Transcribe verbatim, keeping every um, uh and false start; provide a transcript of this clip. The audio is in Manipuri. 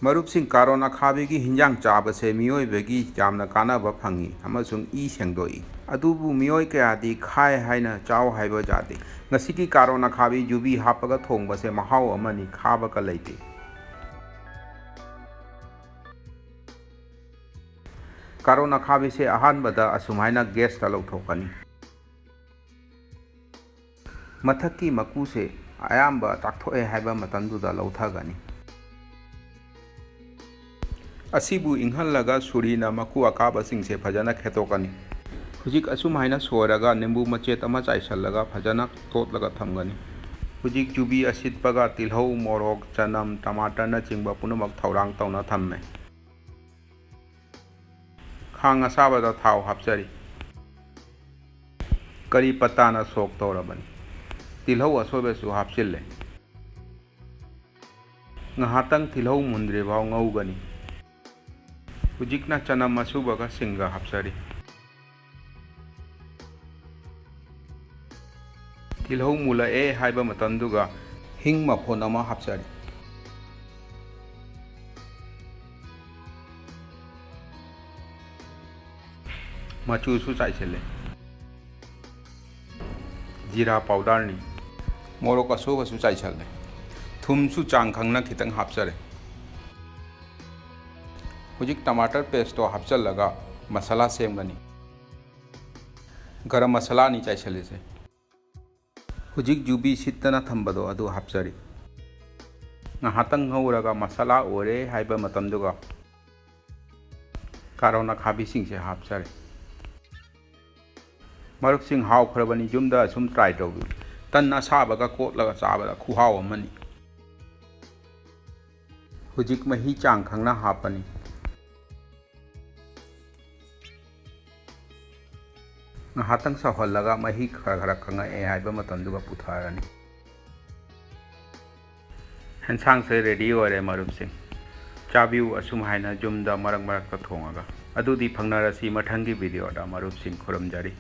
ꯃꯔꯨꯞꯁꯤꯡ, ꯀꯥꯔꯣꯟ ꯑꯈꯥꯕꯤꯒꯤ ꯍꯤꯟꯖꯥꯡ ꯆꯥꯕꯁꯦ ꯃꯤꯑꯣꯏꯕꯒꯤ ꯌꯥꯝꯅ ꯀꯥꯟꯅꯕ ꯐꯪꯏ ꯑꯃꯁꯨꯡ ꯏ ꯁꯦꯡꯗꯣꯛꯏ꯫ ꯑꯗꯨꯕꯨ ꯃꯤꯑꯣꯏ ꯀꯌꯥꯗꯤ ꯈꯥꯏ ꯍꯥꯏꯅ ꯆꯥꯎ ꯍꯥꯏꯕ ꯌꯥꯗꯦ꯫ ꯉꯁꯤꯒꯤ ꯀꯥꯔꯣꯟ ꯑꯈꯥꯕꯤ ꯌꯨꯕꯤ ꯍꯥꯞꯄꯒ ꯊꯣꯡꯕꯁꯦ ꯃꯍꯥꯎ ꯑꯃꯅꯤ, ꯈꯥꯕꯒ ꯂꯩꯇꯦ꯫ ꯀꯥꯔꯣꯟ ꯑꯈꯥꯕꯤꯁꯦ ꯑꯍꯥꯟꯕꯗ ꯑꯁꯨꯃꯥꯏꯅ ꯒꯦꯁꯇ ꯂꯧꯊꯣꯛꯀꯅꯤ꯫ ꯃꯊꯛꯀꯤ ꯃꯀꯨꯁꯦ ꯑꯌꯥꯝꯕ ꯆꯥꯛꯊꯣꯛꯑꯦ ꯍꯥꯏꯕ ꯃꯇꯝꯗꯨꯗ ꯂꯧꯊꯒꯅꯤ꯫ ꯑꯁꯤꯕꯨ ꯏꯪꯍꯜꯂꯒ ꯁꯨꯔꯤꯅ ꯃꯀꯨ ꯑꯀꯥꯕꯁꯤꯡꯁꯦ ꯐꯖꯅ ꯈꯦꯠꯇꯣꯛꯀꯅꯤ꯫ ꯍꯧꯖꯤꯛ ꯑꯁꯨꯝ ꯍꯥꯏꯅ ꯁꯣꯏꯔꯒ ꯅꯤꯝꯕꯨ ꯃꯆꯦꯠ ꯑꯃ ꯆꯥꯏꯁꯤꯜꯂꯒ ꯐꯖꯅ ꯇꯣꯠꯂꯒ ꯊꯝꯒꯅꯤ꯫ ꯍꯧꯖꯤꯛ ꯌꯨꯕꯤ ꯑꯁꯤꯠꯄꯒ ꯇꯤꯜꯍꯧ, ꯃꯣꯔꯣꯛ, ꯆꯅꯝ, ꯇꯃꯥꯇꯔꯅꯆꯤꯡꯕ ꯄꯨꯝꯅꯃꯛ ꯊꯧꯔꯥꯡ ꯇꯧꯅ ꯊꯝꯃꯦ꯫ ꯈꯥꯡ ꯑꯁꯥꯕꯗ ꯊꯥꯎ ꯍꯥꯞꯆꯔꯤ꯫ ꯀꯔꯤ ꯄꯇꯥꯅ ꯁꯣꯛ ꯇꯧꯔꯕꯅꯤ꯫ ꯇꯤꯜꯍꯧ ꯑꯁꯣꯏꯕꯁꯨ ꯍꯥꯞꯆꯤꯜꯂꯦ꯫ ꯉꯥꯏꯍꯥꯛꯇꯪ ꯇꯤꯜꯍꯧ ꯃꯨꯟꯗ꯭ꯔꯤꯐꯥꯎ ꯉꯧꯒꯅꯤ꯫ ꯍꯧꯖꯤꯛꯅ ꯆꯅꯝ ꯑꯁꯨꯕꯒ ꯁꯤꯡꯒ ꯍꯥꯞꯆꯔꯤ꯫ ꯇꯤꯜꯍꯧ ꯃꯨꯜꯂꯛꯑꯦ ꯍꯥꯏꯕ ꯃꯇꯝꯗꯨꯒ ꯍꯤꯡ ꯃꯐꯣꯟ ꯑꯃ ꯍꯥꯞꯆꯔꯤ꯫ ꯃꯆꯨꯁꯨ ꯆꯥꯏꯁꯤꯜꯂꯦ꯫ ꯖꯤꯔꯥ ꯄꯥꯎꯗꯔꯅꯤ꯫ ꯃꯣꯔꯣꯛ ꯑꯁꯨꯕꯁꯨ ꯆꯥꯏꯁꯤꯜꯂꯦ꯫ ꯊꯨꯝꯁꯨ ꯆꯥꯡ ꯈꯪꯅ ꯈꯤꯇꯪ ꯍꯥꯞꯆꯔꯦ꯫ ꯍꯧꯖꯤꯛ ꯇꯃꯥꯇꯔ ꯄꯦꯁꯇꯣ ꯍꯥꯞꯆꯤꯜꯂꯒ ꯃꯁꯥꯂꯥ ꯁꯦꯝꯒꯅꯤ꯫ ꯒꯔꯝ ꯃꯁꯥꯂꯥꯅꯤ ꯆꯥꯏꯁꯤꯜꯂꯤꯁꯦ꯫ ꯍꯧꯖꯤꯛ ꯌꯨꯕꯤ ꯁꯤꯠꯇꯅ ꯊꯝꯕꯗꯣ ꯑꯗꯨ ꯍꯥꯞꯆꯔꯤ꯫ ꯉꯥꯏꯍꯥꯛꯇꯪ ꯉꯧꯔꯒ ꯃꯁꯥꯂꯥ ꯑꯣꯏꯔꯦ ꯍꯥꯏꯕ ꯃꯇꯝꯗꯨꯒ ꯀꯥꯔꯣꯟ ꯑꯈꯥꯕꯤꯁꯤꯡꯁꯦ ꯍꯥꯞꯆꯔꯦ꯫ ꯃꯔꯨꯞꯁꯤꯡ, ꯍꯥꯎꯈ꯭ꯔꯕꯅꯤ, ꯌꯨꯝꯗ ꯑꯁꯨꯝ ꯇ꯭ꯔꯥꯏ ꯇꯧꯕꯤꯌꯨ꯫ ꯇꯟ ꯑꯁꯥꯕꯒ ꯀꯣꯠꯂꯒ ꯆꯥꯕꯗ ꯈꯨꯍꯥꯎ ꯑꯃꯅꯤ꯫ ꯍꯧꯖꯤꯛ ꯃꯍꯤ ꯆꯥꯡ ꯈꯪꯅ ꯍꯥꯞꯄꯅꯤ꯫ ꯉꯥꯏꯍꯥꯛꯇꯪ ꯁꯧꯍꯜꯂꯒ ꯃꯍꯤ ꯈꯔ ꯈꯔ ꯀꯪꯉꯛꯑꯦ ꯍꯥꯏꯕ ꯃꯇꯝꯗꯨꯒ ꯄꯨꯊꯔꯅꯤ꯫ ꯍꯦꯟꯁꯥꯡꯁꯦ ꯔꯦꯗꯤ ꯑꯣꯏꯔꯦ ꯃꯔꯨꯞꯁꯤꯡ꯫ ꯆꯥꯕꯤꯌꯨ ꯑꯁꯨꯝ ꯍꯥꯏꯅ ꯌꯨꯝꯗ ꯃꯔꯛ ꯃꯔꯛꯇ ꯊꯣꯡꯉꯒ꯫ ꯑꯗꯨꯗꯤ ꯐꯪꯅꯔꯁꯤ ꯃꯊꯪꯒꯤ ꯚꯤꯗꯤꯑꯣꯗ ꯃꯔꯨꯞꯁꯤꯡ, ꯈꯨꯔꯨꯝꯖꯔꯤ꯫